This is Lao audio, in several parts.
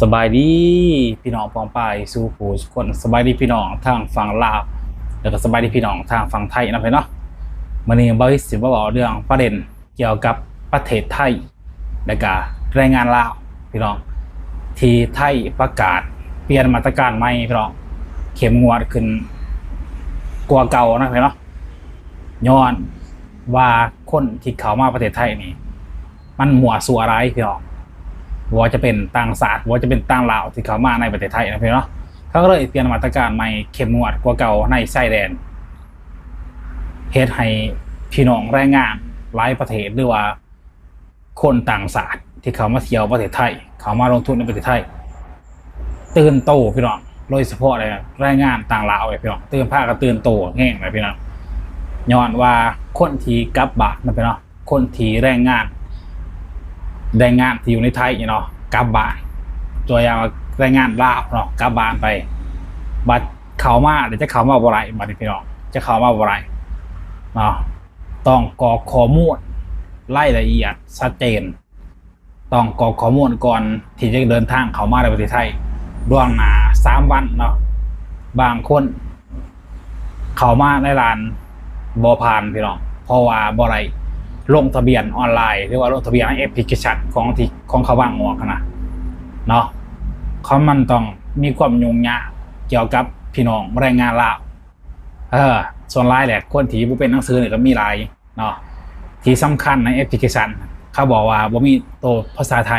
ສະບາຍດີພີ່ນ້ອງປ້ອງປາຍສູ່ຜູ້ສູ່ຄົນ, ສະບາຍດີພີ່ນ້ອງທາງຝັ່ງລາວ ແລ້ວກໍສະບາຍດີພີ່ນ້ອງທາງຝັ່ງໄທນຳເນາະ. ມື້ນີ້ບ່າວອິດຊິມາເວົ້າເລື່ອງປະເດັນກ່ຽວກັບປະເທດໄທ ແລ້ວກະແຮງງານລາວພີ່ນ້ອງ, ທີ່ໄທປະກາດປ່ຽນມາດຕະການໃໝ່ພີ່ນ້ອງ, ເຂັ້ມງວດຂຶ້ນກວ່າເກົ່ານະພີ່ນ້ອງ, ຍ້ອນວ່າຄົນທີ່ເຂົ້າມາປະເທດໄທນີ້ ມັນມົ້ວຊົ່ວຫຼາຍພີ່ນ້ອງ, ບໍ່ວ່າຈະເປັນຕ່າງຊາດ ບໍ່ວ່າຈະເປັນຕ່າງດ້າວທີ່ເຂົ້າມາໃນປະເທດໄທນະພີ່ນ້ອງ, ເຂົາກໍເລີຍປ່ຽນມາດຕະການໃໝ່ເຂັ້ມງວດກວ່າເກົ່າໃນຊາຍແດນ, ເຮັດໃຫ້ພີ່ນ້ອງແຮງງານຫຼາຍປະເທດ ຫຼືວ່າຄົນຕ່າງຊາດທີ່ເຂົ້າມາທ່ຽວປະເທດໄທ ເຂົ້າມາລົງທຶນໃນປະເທດໄທ ຕື່ນໂຕພີ່ນ້ອງ, ໂດຍສະເພາະແລ້ວແຮງງານຕ່າງດ້າວເອີຍພີ່ນ້ອງ, ຕື່ນ ພາກັນຕື່ນໂຕແຮງເລີຍພີ່ນ້ອງ, ຍ້ອນວ່າຄົນທີ່ກັບບ້ານນະພີ່ນ້ອງ, ຄົນທີ່ແຮງງານ ແຮງງານທີ່ຢູ່ໃນໄທນີ້ເນາະ ກັບບ້ານ, ຕົວຢ່າງວ່າແຮງງານລາວເນາະ ກັບບ້ານໄປ, ບັດເຂົ້າມາແລ້ວຈະເຂົ້າມາບໍ່ໄດ້, ບັດນີ້ພີ່ນ້ອງ ຈະເຂົ້າມາບໍ່ໄດ້ເນາະ, ຕ້ອງກອກຂໍ້ມູນລາຍລະອຽດຊັດເຈນ, ຕ້ອງກອກຂໍ້ມູນກ່ອນທີ່ຈະເດີນທາງເຂົ້າມາໃນປະເທດໄທ ລ່ວງໜ້າສາມວັນເນາະ. ບາງຄົນເຂົ້າມາໃນດ່ານບໍ່ຜ່ານພີ່ນ້ອງ, ເພາະວ່າບໍ່ໄດ້ລົງທະບຽນອອນລາຍ ຫຼືວ່າລົງທະບຽນໃນແອັບພລິເຄຊັນຂອງທີ່ ຂອງເຂົາວາງອອກຫັ້ນນະເນາະ, ເພາະມັນຕ້ອງມີຄວາມຫຍຸ້ງຍາກກ່ຽວກັບພີ່ນ້ອງແຮງງານລາວ. ເອີ ສ່ວນຫຼາຍແຫຼະ ຄົນທີ່ບໍ່ເປັນໜັງສືນີ້ກໍມີຫຼາຍເນາະ. ທີ່ສຳຄັນໃນແອັບພລິເຄຊັນ ເຂົາບອກວ່າບໍ່ມີໂຕພາສາໄທ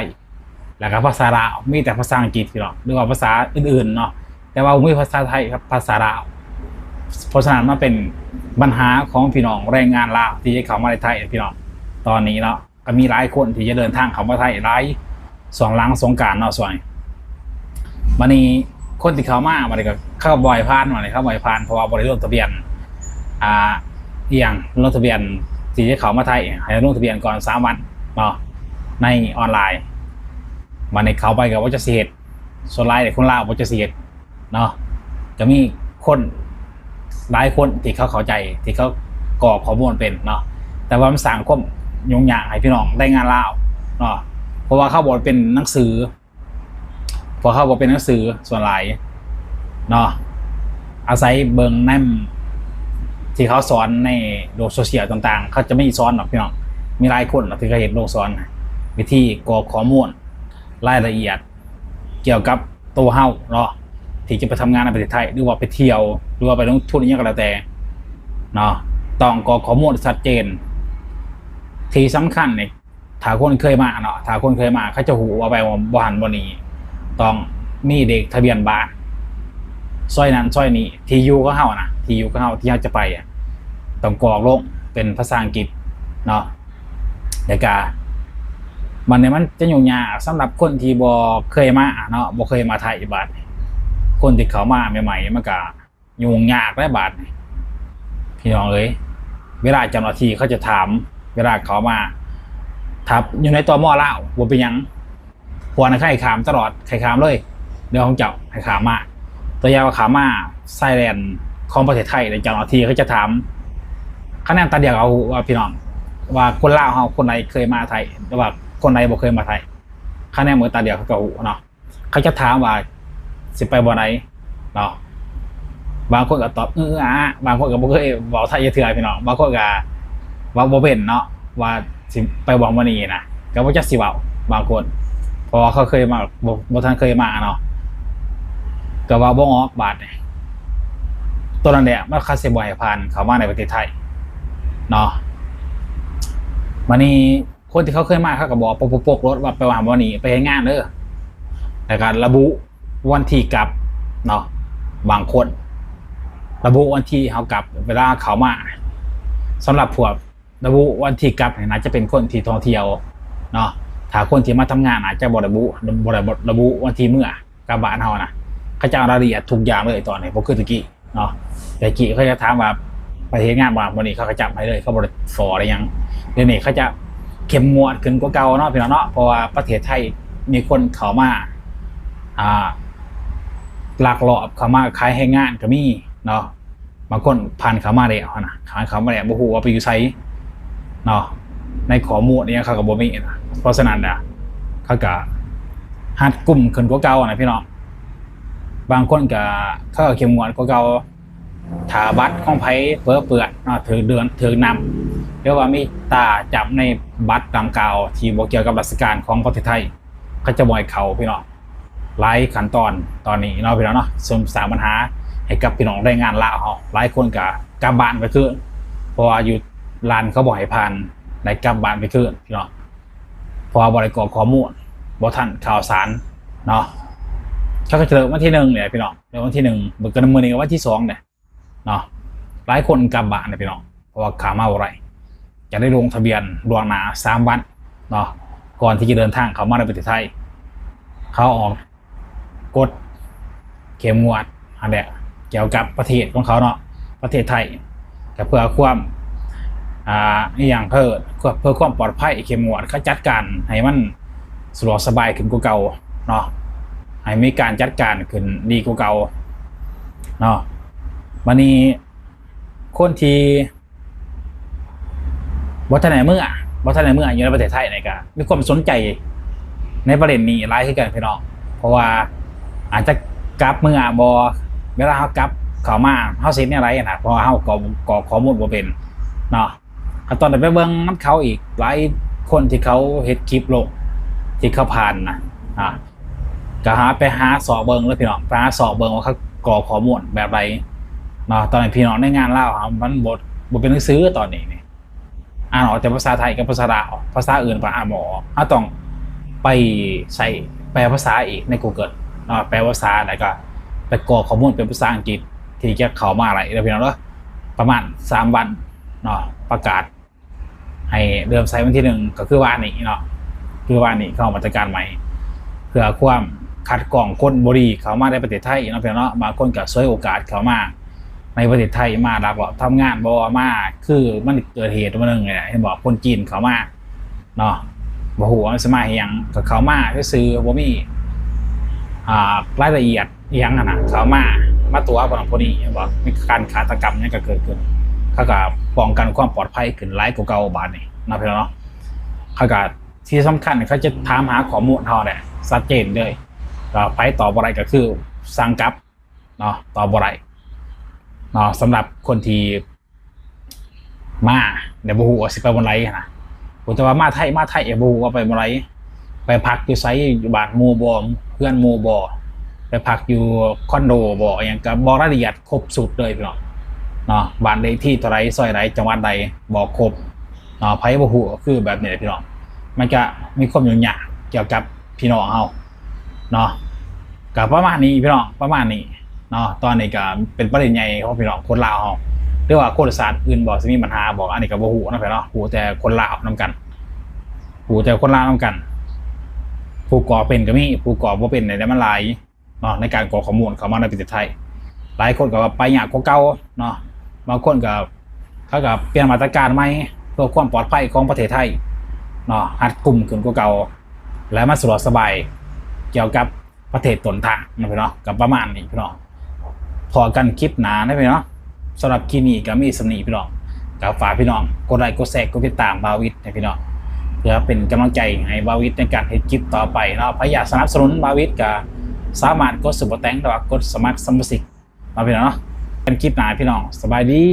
ແລ້ວກໍພາສາລາວ, ມີແຕ່ພາສາອັງກິດພີ່ນ້ອງ ຫຼືວ່າພາສາອື່ນໆເນາະ, ແຕ່ວ່າບໍ່ມີພາສາໄທກັບພາສາລາວ. ເພາະສະນັ້ນ ມັນເປັນບັນຫາຂອງພີ່ນ້ອງແຮງງານລາວທີ່ຈະເຂົ້າມາໃນໄທພີ່ນ້ອງ ຕອນນີ້ເນາະ. ກໍມີຫຼາຍຄົນທີ່ຈະເດີນທາງເຂົ້າມາໄທຫຼາຍ ຊ່ວງຫຼັງສົງການເນາະ ຊ່ວງນີ້. ບັດນີ້ຄົນທີ່ເຂົ້າມາ ບັດນີ້ກໍເຂົາບໍ່ໃຫ້ຜ່ານ, ບັດນີ້ເຂົາບໍ່ໃຫ້ຜ່ານ ເພາະວ່າບໍ່ໄດ້ລົງທະບຽນ ອ່າ ອີ່ຫຍັງ ລົງທະບຽນທີ່ຈະເຂົ້າມາໄທ ໃຫ້ລົງທະບຽນກ່ອນສາມວັນເນາະ ໃນອອນລາຍ. ບັດນີ້ເຂົ້າໄປກໍບໍ່ຈັກຊິເຮັດ, ສ່ວນຫຼາຍຄົນລາວບໍ່ຈັກຊິເຮັດ ເນາະ. ຈະມີຄົນຫຼາຍຄົນທີ່ເຂົາເຂົ້າໃຈ ທີ່ເຂົາກອກຂໍ້ມູນເປັນເນາະ, ແຕ່ວ່າມັນສ້າງຄວາມຫຍຸ້ງຍາກໃຫ້ພີ່ນ້ອງແຮງງານລາວເນາະ, ເພາະວ່າເຂົາບໍ່ເປັນໜັງສື, ເພາະເຂົາບໍ່ເປັນໜັງສືສ່ວນຫຼາຍເນາະ, ອາໄສເບິ່ງນຳທີ່ເຂົາສອນໃນໂລກໂຊຊຽວຕ່າງໆ ເຂົາຈະມີສອນດອກພີ່ນ້ອງ. ມີຫຼາຍຄົນທີ່ເຂົາເຮັດໂລງສອນ ວິທີກອກຂໍ້ມູນລາຍລະອຽດ ກ່ຽວກັບໂຕເຮົາເນາະ ທີ່ຈະໄປທຳງານໃນປະເທດໄທ ຫຼືວ່າໄປທ່ຽວ ຫຼືວ່າໄປລົງທຶນອີ່ຫຍັງກໍແລ້ວແຕ່ເນາະ, ຕ້ອງກອກຂໍ້ມູນຊັດເຈນ. ທີ່ສຳຄັນນີ້ ຖ້າຄົນເຄີຍມາເນາະ ຖ້າຄົນເຄີຍມາ ເຂົາຈະຮູ້ວ່າໄປບ່ອນຫັ້ນບ່ອນນີ້ ຕ້ອງມີເລກທະບຽນບ້ານ ຊອຍນັ້ນຊອຍນີ້, ທີ່ຢູ່ຂອງເຮົານະ ທີ່ຢູ່ຂອງເຮົາທີ່ເຮົາຈະໄປອະ ຕ້ອງກອກລົງເປັນພາສາອັງກິດເນາະ. ແລ້ວກະ ບັດນີ້ມັນຈະຫຍຸ້ງຍາກສຳລັບຄົນທີ່ບໍ່ເຄີຍມາເນາະ, ບໍ່ເຄີຍມາໄທ. ບາດນີ້ ຄົນທີ່ເຂົ້າມາໃໝ່ໆ ມັນກະຫຍຸ້ງຍາກແຫຼະບາດນີ້ ພີ່ນ້ອງເອີຍ. ເວລາເຈົ້າໜ້າທີ່ເຂົາຈະຖາມ ເວລາເຂົ້າມາ ຖ້າຢູ່ໃນ ຕມ ລາວ ບໍ່ເປັນຫຍັງ, ພວກນັ້ນເຂົາໃຫ້ຂ້າມຕະຫຼອດ, ໃຫ້ຂ້າມເລີຍ ເລື່ອງຂອງເຈົ້າ ໃຫ້ຂ້າມມາ. ຕົວຢ່າງວ່າຂ້າມມາຊາຍແດນຂອງປະເທດໄທ ແລ້ວເຈົ້າໜ້າທີ່ເຂົາຈະຖາມ ຄະແນນຕາດຽວເຂົາຮູ້ວ່າ ພີ່ນ້ອງ ວ່າຄົນລາວເຮົາຄົນໃດເຄີຍມາໄທ ຫຼືວ່າຄົນໃດບໍ່ເຄີຍມາໄທ, ຄະແນນເບິ່ງຕາດຽວເຂົາກໍຮູ້ເນາະ. ເຂົາຈະຖາມວ່າຊິໄປບ່ອນໃດເນາະ, ບາງຄົນກໍຕອບ ອື ອາ ບາງຄົນກໍບໍ່ເຄີຍເວົ້າໄທຈັກເທື່ອ ພີ່ນ້ອງ, ບາງຄົນກໍເວົ້າບໍ່ເປັນເນາະ ວ່າຊິໄປບ່ອນບໍ່ນີ້ນະ ກໍບໍ່ຈັກຊິເວົ້າ ບາງຄົນ ເພາະວ່າເຂົາເຄີຍມາ ບໍ່ ບໍ່ທັນເຄີຍມາເນາະ ກໍເວົ້າບໍ່ອອກ. ບາດນີ້ ຕົວນັ້ນແຫຼະ ມັນເຂົາຊິບໍ່ໃຫ້ຜ່ານເຂົ້າມາໃນປະເທດໄທເນາະ. ບາດນີ້ ຄົນທີ່ເຂົາເຄີຍມາ ເຂົາກໍບອກປົກໆໂລດວ່າໄປວ່າບໍ່ນີ້ໄປເຮັດງານເດີ ແລ້ວກໍລະບຸວັນທີ່ກັບເນາະ. ບາງຄົນລະບຸວັນທີ່ເຮົາກັບ ເວລາເຂົ້າມາ. ສຳລັບພວກລະບຸວັນທີ່ກັບນີ້ ໜ້າຈະເປັນຄົນທີ່ທ່ອງທ່ຽວເນາະ, ຖ້າຄົນທີ່ມາທຳງານອາດຈະບໍ່ລະບຸ ບໍ່ໄດ້ລະບຸວັນທີ່ເມືອ ກັບບ້ານເຮົານະ. ເຂົາຈະເອົາລາຍລະອຽດທຸກຢ່າງເລີຍຕອນນີ້ ບໍ່ຄືແຕ່ກີ້ເນາະ. ແຕ່ກີ້ເຂົາຈະຖາມວ່າໄປເຮັດງານບໍ່ ມື້ນີ້ເຂົາກໍຈັບໃຫ້ເລີຍ ເຂົາບໍ່ໄດ້ຂໍໄດ້ຫຍັງ. ດຽວນີ້ເຂົາຈະເຂັ້ມງວດຂຶ້ນກວ່າເກົ່າເນາະ ພີ່ນ້ອງເນາະ, ເພາະວ່າປະເທດໄທມີຄົນເຂົ້າມາ ອ່າ ລັກລອບເຂົ້າມາຂາຍແຮງງານກໍມີເນາະ. ບາງຄົນຜ່ານເຂົ້າມາແລ້ວຫັ້ນນະ ຜ່ານເຂົ້າມາແລ້ວບໍ່ຮູ້ວ່າໄປຢູ່ໃສເນາະ, ໃນຂໍ້ມູນອີ່ຫຍັງເຂົາກໍບໍ່ມີນະ. ເພາະສະນັ້ນນະ ເຂົາກໍ ຮັດກຸມຂຶ້ນກວ່າເກົ່ານະພີ່ນ້ອງ. ບາງຄົນກໍ ເຂົາກໍເຂັ້ມງວດກວ່າເກົ່າ. ຖ້າບັດຂອງໃຜເປິເປື້ອນເນາະ ຖືກເດືອນ ຖືກນ້ຳ ຫຼືວ່າມີຕາຈັບໃນບັດດັ່ງກ່າວທີ່ບໍ່ກ່ຽວກັບລາຊະການຂອງປະເທດໄທ ເຂົາຈະບໍ່ໃຫ້ເຂົ້າພີ່ນ້ອງ. ຫຼາຍຂັ້ນຕອນຕອນນີ້ເນາະພີ່ນ້ອງເນາະ ເຊິ່ງສ້າງບັນຫາໃຫ້ກັບພີ່ນ້ອງແຮງງານລາວເຮົາ. ຫຼາຍຄົນກໍກັບບ້ານໄປຄືນ ເພາະວ່າຢູ່ລານເຂົາບໍ່ໃຫ້ຜ່ານ ໄດ້ກັບບ້ານໄປຄືນພີ່ນ້ອງ ເພາະວ່າບໍ່ໄດ້ກອກຂໍ້ມູນ ບໍ່ທັນຂ່າວສານເນາະ. ເຂົາກໍຈະເລີ່ມວັນທີໜຶ່ງນີ້ແຫຼະພີ່ນ້ອງ ເລີ່ມວັນທີໜຶ່ງ ເບິ່ງກັນມື້ນີ້ກໍວັນທີສອງແຫຼະເນາະ. ຫຼາຍຄົນກັບບ້ານນະພີ່ນ້ອງ ເພາະວ່າຂ້າມມາບໍ່ໄດ້ ຈະໄດ້ລົງທະບຽນລ່ວງໜ້າສາມວັນເນາະ ກ່ອນທີ່ຈະເດີນທາງເຂົ້າມາໃນປະເທດໄທ. ເຂົາອອກກົດເຂັ້ມງວດຫັ້ນແຫຼະ ກ່ຽວກັບປະເທດຂອງເຂົາເນາະ ປະເທດໄທ ກໍເພື່ອຄວາມ ອ່າ ອີ່ຫຍັງ ເພື່ອ ເພື່ອຄວາມປອດໄພ ເຂັ້ມງວດ ເຂົາຈັດການໃຫ້ມັນສະດວກສະບາຍຂຶ້ນກວ່າເກົ່າເນາະ ໃຫ້ມີການຈັດການຂຶ້ນດີກວ່າເກົ່າເນາະ. ບັດນີ້ຄົນທີ່ ບໍ່ທັນໄດ້ເມືອ ບໍ່ທັນໄດ້ເມືອຢູ່ໃນປະເທດໄທນີ້ ກໍມີຄວາມສົນໃຈໃນປະເດັນນີ້ຫຼາຍຄືກັນພີ່ນ້ອງ ເພາະວ່າອາດຈະກັບເມືອບໍ່ ເວລາເຮົາກັບເຂົ້າມາ ເຮົາຊິເຮັດແນວໃດນະ ເພາະວ່າເຮົາກໍ ກໍຂໍ້ມູນບໍ່ເປັນເນາະ. ກໍຕ້ອງໄດ້ໄປເບິ່ງນຳເຂົາອີກ ຫຼາຍຄົນທີ່ເຂົາເຮັດຄລິບລົງ ທີ່ເຂົາຜ່ານນະ ອ່າ ກໍຫາ ໄປຫາຊອກເບິ່ງເດີພີ່ນ້ອງ ໄປຫາຊອກເບິ່ງວ່າເຂົາກອກຂໍ້ມູນແບບໃດເນາະ. ຕອນນີ້ພີ່ນ້ອງແຮງງານລາວເຮົາ ມັນບໍ່ ບໍ່ເປັນໜັງສືຕອນນີ້ນີ້ ອ່ານອອກແຕ່ພາສາໄທກັບພາສາລາວ ພາສາອື່ນກໍອ່ານບໍ່ອອກ. ເຮົາຕ້ອງໄປໃສ່ແປພາສາອີກໃນ Google ເນາະ ແປພາສາ ແລ້ວກໍໄປກອກຂໍ້ມູນເປັນພາສາອັງກິດ ທີ່ຈະເຂົ້າມາໄດ້ເດີພີ່ນ້ອງເດີ. ປະມານສາມວັນເນາະ ປະກາດ ໃຫ້ເລີ່ມໃຊ້ວັນທີໜຶ່ງ ກໍຄືວານນີ້ເນາະ ຄືວານນີ້ເຂົາອອກມາດຕະການໃໝ່ ເພື່ອຄວາມຄັດກອງຄົນບໍ່ດີເຂົ້າມາໃນປະເທດໄທເນາະ ພີ່ນ້ອງເນາະ. ບາງຄົນກໍສວຍໂອກາດເຂົ້າມາໃນປະເທດໄທ ມາລັກລອບທຳງານບໍ່ ມາ ຄືມັນເກີດເຫດມື້ໜຶ່ງນີ້ແຫຼະ ເຫັນບໍ່ ຄົນຈີນເຂົ້າມາເນາະ ບໍ່ຮູ້ວ່າມັນຊິມາເຮັດຫຍັງ ກໍເຂົ້າມາຊື່ໆ ບໍ່ມີ ອ່າ ລາຍລະອຽດ ອີ່ຫຍັງຫັ້ນນະ ເຂົາມາ ມາຕົວະພວກນັ້ນພວກນີ້ ເຫັນບໍ່ ມີການຄາດຕະກຳຫຍັງກໍເກີດຂຶ້ນ ເຂົາກໍປ້ອງກັນຄວາມປອດໄພຂຶ້ນຫຼາຍກວ່າເກົ່າບາດນີ້ເນາະ ພີ່ນ້ອງເນາະ. ເຂົາກໍ ທີ່ສຳຄັນເຂົາຈະຖາມຫາຂໍ້ມູນເຮົາແຫຼະ ຊັດເຈນເລີຍ ກໍໃຜຕອບບໍ່ໄດ້ກໍຄືສັ່ງກັບເນາະ ຕອບບໍ່ໄດ້ເນາະ. ສຳລັບຄົນທີ່ ມາ ແຕ່ບໍ່ຮູ້ວ່າຊິໄປບ່ອນໃດຫັ້ນນະ ຮູ້ແຕ່ວ່າມາໄທ ມາໄທ ບໍ່ຮູ້ວ່າໄປບ່ອນໃດ ໄປພັກຢູ່ໃສ ຢູ່ບ້ານໝູ່ບໍ່ ເຮືອນໝູ່ບໍ່ ໄປພັກຢູ່ຄອນໂດບໍ່ ອີ່ຫຍັງ ກໍບອກລາຍລະອຽດຄົບຊຸດເລີຍພີ່ນ້ອງເນາະ. ບ້ານເລກທີ່ເທົ່າໃດ ຊອຍໃດ ຈັງຫວັດໃດ ບອກຄົບເນາະ. ໃຜບໍ່ຮູ້ກໍຄືແບບນີ້ແຫຼະພີ່ນ້ອງ ມັນກະມີຄວາມຫຍຸ້ງຍາກກ່ຽວກັບພີ່ນ້ອງເຮົາເນາະ. ກະປະມານນີ້ພີ່ນ້ອງ ປະມານນີ້ ເນາະ. ຕອນນີ້ກໍເປັນປະເດັນໃຫຍ່ຂອງພີ່ນ້ອງຄົນລາວເຮົາ ຫຼືວ່າຄົນຊາດອື່ນບໍ່ ຊິມີບັນຫາບໍ່ ອັນນີ້ກໍບໍ່ຮູ້ເນາະ ພີ່ນ້ອງເນາະ. ຮູ້ແຕ່ຄົນລາວນຳກັນ ຮູ້ແຕ່ຄົນລາວນຳກັນ ຜູ້ກອກເປັນກໍມີ ຜູ້ກອກບໍ່ເປັນນີ້ແຫຼະມັນຫຼາຍເນາະ ໃນການກອກຂໍ້ມູນເຂົ້າມາໃນປະເທດໄທ. ຫຼາຍຄົນກໍວ່າໄປຍາກກວ່າເກົ່າເນາະ ບາງຄົນກໍ ເຂົາກໍປ່ຽນມາດຕະການໃໝ່ ເພື່ອຄວາມປອດໄພຂອງປະເທດໄທເນາະ ຮັດກຸມຂຶ້ນກວ່າເກົ່າ ແລະ ມັນສະດວກສະບາຍກ່ຽວກັບ ປະເທດຕົ້ນທາງເນາະ ພີ່ນ້ອງ. ກໍປະມານນີ້ພີ່ນ້ອງ ພໍ້ກັນຄລິບໜ້າເນາະ ພີ່ນ້ອງ. ສຳລັບຄລິບນີ້ກໍມີສ່ຳນີ້ພີ່ນ້ອງ ກໍຝາກພີ່ນ້ອງກົດໄລ ກົດແຊ ກົດຕິດຕາມບ່າວວິດໃຫ້ພີ່ນ້ອງ ເພື່ອເປັນກຳລັງໃຈໃຫ້ບ່າວວິດໃນການເຮັດຄລິບຕໍ່ໄປເນາະ. ໃຜຢາກສະໜັບສະໜູນບ່າວວິດກໍສາມາດກົດຊຸບເປີແຕັງ ຫຼືວ່າກົດສະໝັກສະມາຊິກເນາະ ພີ່ນ້ອງເນາະ. ເປັນຄລິບໜ້າພີ່ນ້ອງ ສະບາຍດີ.